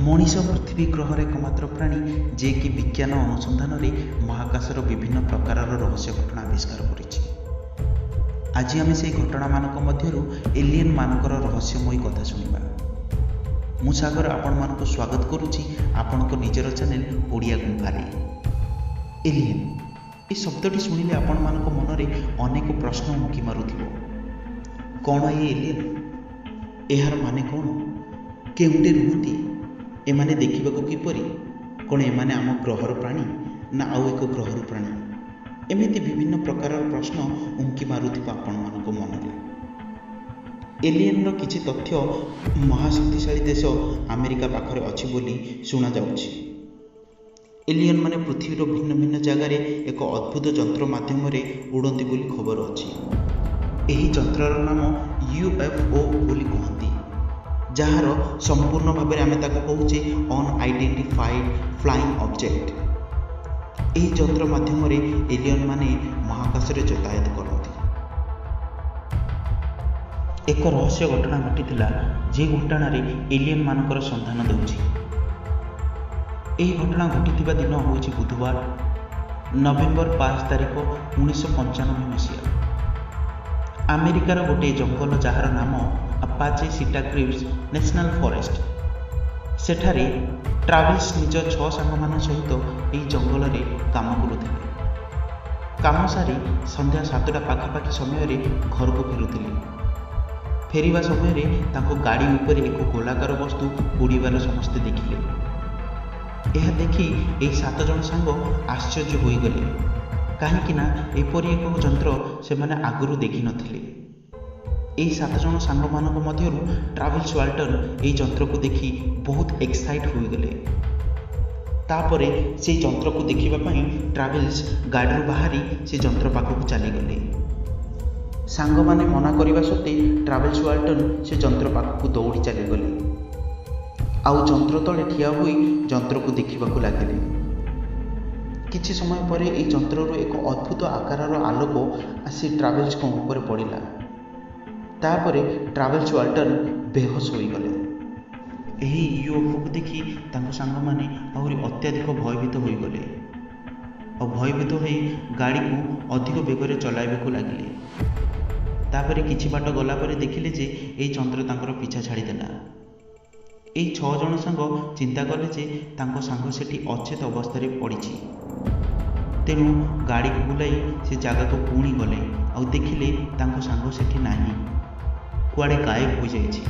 ମଣିଷ ପୃଥିବୀ ଗ୍ରହର ଏକମାତ୍ର ପ୍ରାଣୀ, ଯିଏକି ବିଜ୍ଞାନ ଅନୁସନ୍ଧାନରେ ମହାକାଶର ବିଭିନ୍ନ ପ୍ରକାରର ରହସ୍ୟ ଘଟଣା ଆବିଷ୍କାର କରିଛି। ଆଜି ଆମେ ସେହି ଘଟଣାମାନଙ୍କ ମଧ୍ୟରୁ ଏଲିଏନ୍ମାନଙ୍କର ରହସ୍ୟମୟୀ କଥା ଶୁଣିବା। ମୁଁ ସାଗର ଆପଣମାନଙ୍କୁ ସ୍ୱାଗତ କରୁଛି ଆପଣଙ୍କ ନିଜର ଚ୍ୟାନେଲ୍ ଓଡ଼ିଆ ଗୁମ୍ଫାରେ। ଏଲିଏନ୍ ଏ ଶବ୍ଦଟି ଶୁଣିଲେ ଆପଣମାନଙ୍କ ମନରେ ଅନେକ ପ୍ରଶ୍ନ ଉଙ୍କି ମାରୁଥିବ। କ'ଣ ଏ ଏଲିଏନ୍? ଏହାର ମାନେ କ'ଣ? କେଉଁଠି ରୁହନ୍ତି ଏମାନେ? ଦେଖିବାକୁ କିପରି? କ'ଣ ଏମାନେ ଆମ ଗ୍ରହର ପ୍ରାଣୀ ନା ଆଉ ଏକ ଗ୍ରହରୁ ପ୍ରାଣୀ? ଏମିତି ବିଭିନ୍ନ ପ୍ରକାରର ପ୍ରଶ୍ନ ଉଙ୍କି ମାରୁଥିବ ଆପଣମାନଙ୍କ ମନରେ। ଏଲିଏନ୍ର କିଛି ତଥ୍ୟ ମହାଶକ୍ତିଶାଳୀ ଦେଶ ଆମେରିକା ପାଖରେ ଅଛି ବୋଲି ଶୁଣାଯାଉଛି। ଏଲିଏନ୍ ମାନେ ପୃଥିବୀର ଭିନ୍ନ ଭିନ୍ନ ଜାଗାରେ ଏକ ଅଦ୍ଭୁତ ଯନ୍ତ୍ର ମାଧ୍ୟମରେ ଉଡ଼ନ୍ତି ବୋଲି ଖବର ଅଛି। ଏହି ଯନ୍ତ୍ରର ନାମ ୟୁଏଫ୍ଓ ବୋଲି କୁହନ୍ତି, ଯାହାର ସମ୍ପୂର୍ଣ୍ଣ ଭାବରେ ଆମେ ତାକୁ କହୁଛେ ଅନଆଇଡେଣ୍ଟିଫାଇଡ୍ ଫ୍ଲାଇଂ ଅବଜେକ୍ଟ। ଏହି ଯନ୍ତ୍ର ମାଧ୍ୟମରେ ଏଲିଅନ୍ ମାନେ ମହାକାଶରେ ଯାତାୟାତ କରନ୍ତି। ଏକ ରହସ୍ୟ ଘଟଣା ଘଟିଥିଲା, ଯେ ଘଟଣାରେ ଏଲିଅନ୍ ମାନଙ୍କର ସନ୍ଧାନ ଦେଉଛି। ଏହି ଘଟଣା ଘଟିଥିବା ଦିନ ହେଉଛି ବୁଧବାର, ନଭେମ୍ବର 5 ତାରିଖ, 1995 ମସିହା। ଆମେରିକାର ଗୋଟିଏ ଜଙ୍ଗଲ, ଯାହାର ନାମ ଆପାଚେ ସିଟାଗ୍ରିଭ୍ସ ନ୍ୟାସନାଲ୍ ଫରେଷ୍ଟ, ସେଠାରେ ଟ୍ରାଭିସ୍ ନିଜ ଛଅ ସାଙ୍ଗମାନଙ୍କ ସହିତ ଏହି ଜଙ୍ଗଲରେ କାମ କରୁଥିଲେ। କାମ ସାରି ସନ୍ଧ୍ୟା 7ଟା ପାଖାପାଖି ସମୟରେ ଘରକୁ ଫେରୁଥିଲେ। ଫେରିବା ସମୟରେ ତାଙ୍କ ଗାଡ଼ି ଉପରେ ଏକ ଗୋଲାକାର ବସ୍ତୁ ଉଡ଼ିବାର ସମସ୍ତେ ଦେଖିଲେ। ଏହା ଦେଖି ଏହି ସାତ ଜଣ ସାଙ୍ଗ ଆଶ୍ଚର୍ଯ୍ୟ ହୋଇଗଲେ, କାହିଁକି ନା ଏପରି ଏକ ଯନ୍ତ୍ର ସେମାନେ ଆଗରୁ ଦେଖିନଥିଲେ। ଏହି ସାତ ଜଣ ସାଙ୍ଗମାନଙ୍କ ମଧ୍ୟରୁ ଟ୍ରାଭିସ୍ ୱାଲ୍ଟନ୍ ଏହି ଯନ୍ତ୍ରକୁ ଦେଖି ବହୁତ ଏକ୍ସାଇଟ୍ ହୋଇଗଲେ। ତାପରେ ସେଇ ଯନ୍ତ୍ରକୁ ଦେଖିବା ପାଇଁ ଟ୍ରାଭିସ୍ ଗାଡ଼ିରୁ ବାହାରି ସେ ଯନ୍ତ୍ର ପାଖକୁ ଚାଲିଗଲେ। ସାଙ୍ଗମାନେ ମନା କରିବା ସତ୍ତ୍ୱେ ଟ୍ରାଭିସ୍ ୱାଲ୍ଟନ୍ ସେ ଯନ୍ତ୍ର ପାଖକୁ ଦୌଡ଼ି ଚାଲିଗଲେ ଆଉ ଯନ୍ତ୍ର ତଳେ ଠିଆ ହୋଇ ଯନ୍ତ୍ରକୁ ଦେଖିବାକୁ ଲାଗିଲେ। କିଛି ସମୟ ପରେ ଏହି ଯନ୍ତ୍ରରୁ ଏକ ଅଦ୍ଭୁତ ଆକାରର ଆଲୋକ ଆସି ଟ୍ରାଭିସ୍ଙ୍କ ଉପରେ ପଡ଼ିଲା। ତାପରେ ଟ୍ରାଭିସ୍ ୱାଲ୍ଟନ୍ ବେହୋସ ହୋଇଗଲେ। ଏହି ୟୁଏଫଓକୁ ଦେଖି ତାଙ୍କ ସାଙ୍ଗମାନେ ଆହୁରି ଅତ୍ୟଧିକ ଭୟଭୀତ ହୋଇଗଲେ ଆଉ ଭୟଭୀତ ହୋଇ ଗାଡ଼ିକୁ ଅଧିକ ବେଗରେ ଚଲାଇବାକୁ ଲାଗିଲେ। ତାପରେ କିଛି ବାଟ ଗଲା ପରେ ଦେଖିଲେ ଯେ ଏହି ଯନ୍ତ୍ର ତାଙ୍କର ପିଛା ଛାଡ଼ିଦେଲା। ଏହି ଛଅ ଜଣ ସାଙ୍ଗ ଚିନ୍ତା କଲେ ଯେ ତାଙ୍କ ସାଙ୍ଗ ସେଠି ଅଚେତ ଅବସ୍ଥାରେ ପଡ଼ିଛି। ତେଣୁ ଗାଡ଼ିକୁ ବୁଲାଇ ସେ ଜାଗାକୁ ପୁଣି ଗଲେ ଆଉ ଦେଖିଲେ ତାଙ୍କ ସାଙ୍ଗ ସେଠି ନାହିଁ, କୁଆଡ଼େ ଗାୟବ ହୋଇଯାଇଛି।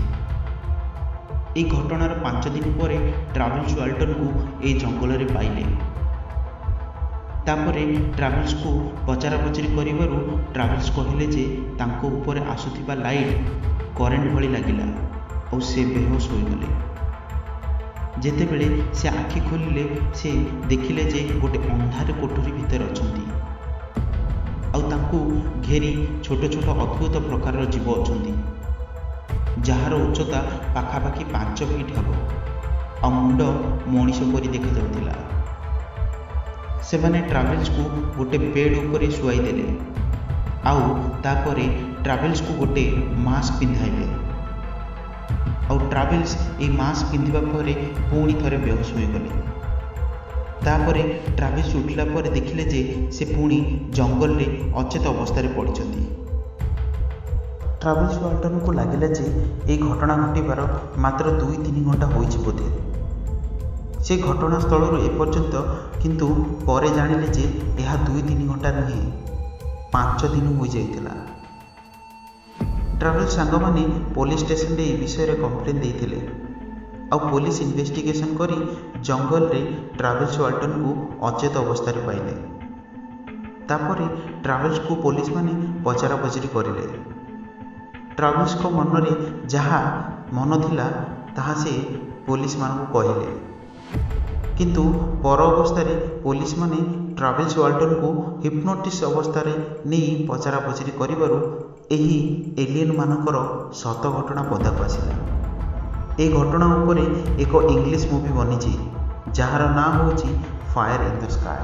ଏହି ଘଟଣାର 5 ଦିନ ପରେ ଟ୍ରାଭିସ୍ ୱାଲ୍ଟନ୍କୁ ଏହି ଜଙ୍ଗଲରେ ପାଇଲେ। ତାପରେ ଟ୍ରାଭିସ୍କୁ ପଚରାପଚରି କରିବାରୁ ଟ୍ରାଭିସ୍ କହିଲେ ଯେ ତାଙ୍କ ଉପରେ ଆସୁଥିବା ଲାଇଟ୍ କରେଣ୍ଟ ଭଳି ଲାଗିଲା ଆଉ ସେ ବେହୋସ ହୋଇଗଲେ। ଯେତେବେଳେ ସେ ଆଖି ଖୋଲିଲେ, ସେ ଦେଖିଲେ ଯେ ଗୋଟେ ଅନ୍ଧାର କୋଠରୀ ଭିତରେ ଅଛନ୍ତି ଆଉ ତାଙ୍କୁ ଘେରି ଛୋଟ ଛୋଟ ଅଦ୍ଭୁତ ପ୍ରକାରର ଜୀବ ଅଛନ୍ତି, ଯାହାର ଉଚ୍ଚତା ପାଖାପାଖି 5 ଫିଟ୍ ହେବ ଆଉ ମୁଣ୍ଡ ମଣିଷ ପରି ଦେଖାଯାଉଥିଲା। ସେମାନେ ଟ୍ରାଭିସ୍କୁ ଗୋଟେ ବେଡ୍ ଉପରେ ଶୁଆଇ ଦେଲେ ଆଉ ତାପରେ ଟ୍ରାଭିସ୍କୁ ଗୋଟେ ମାସ୍କ ପିନ୍ଧାଇଲେ। ଆଉ ଟ୍ରାଭିସ୍ ଏହି ମାସ୍କ ପିନ୍ଧିବା ପରେ ପୁଣି ଥରେ ବେହୋସ ହୋଇଗଲେ। ତାପରେ ଟ୍ରାଭିସ୍ ଉଠିଲା ପରେ ଦେଖିଲେ ଯେ ସେ ପୁଣି ଜଙ୍ଗଲରେ ଅଚେତ ଅବସ୍ଥାରେ ପଡ଼ିଛନ୍ତି। ଟ୍ରାଭିସ୍ ୱାଲ୍ଟନ୍କୁ ଲାଗିଲା ଯେ ଏହି ଘଟଣା ଘଟିବାର ମାତ୍ର 2-3 ଘଣ୍ଟା ହୋଇଛି ବୋଧେ ସେ ଘଟଣାସ୍ଥଳରୁ ଏପର୍ଯ୍ୟନ୍ତ, କିନ୍ତୁ ପରେ ଜାଣିଲେ ଯେ ଏହା 2-3 ଘଣ୍ଟା ନୁହେଁ, 5 ଦିନ ହୋଇଯାଇଥିଲା। ଟ୍ରାଭିସ୍ ସାଙ୍ଗମାନେ ପୋଲିସ ଷ୍ଟେସନରେ ଏହି ବିଷୟରେ କମ୍ପ୍ଲେନ୍ ଦେଇଥିଲେ ଆଉ ପୋଲିସ ଇନଭେଷ୍ଟିଗେସନ୍ କରି ଜଙ୍ଗଲରେ ଟ୍ରାଭିସ୍ ୱାଲ୍ଟନ୍କୁ ଅଚେତ ଅବସ୍ଥାରେ ପାଇଲେ। ତାପରେ ଟ୍ରାଭିସ୍କୁ ପୋଲିସମାନେ ପଚରାପଚରି କରିଲେ। ଟ୍ରାଭିସ୍ଙ୍କ ମନରେ ଯାହା ମନ ଥିଲା, ତାହା ସେ ପୋଲିସମାନଙ୍କୁ କହିଲେ। କିନ୍ତୁ ପର ଅବସ୍ଥାରେ ପୋଲିସମାନେ ଟ୍ରାଭିସ୍ ୱାଲ୍ଟନ୍କୁ ହିପ୍ନୋଟିସ୍ ଅବସ୍ଥାରେ ନେଇ ପଚରାପଚରି କରିବାରୁ ଏହି ଏଲିଏନ୍ମାନଙ୍କର ସତ ଘଟଣା ପଦାକୁ ଆସିଲା। ଏହି ଘଟଣା ଉପରେ ଏକ ଇଂଲିଶ ମୁଭି ବନିଛି, ଯାହାର ନାଁ ହେଉଛି ଫାୟାର ଇନ୍ the sky.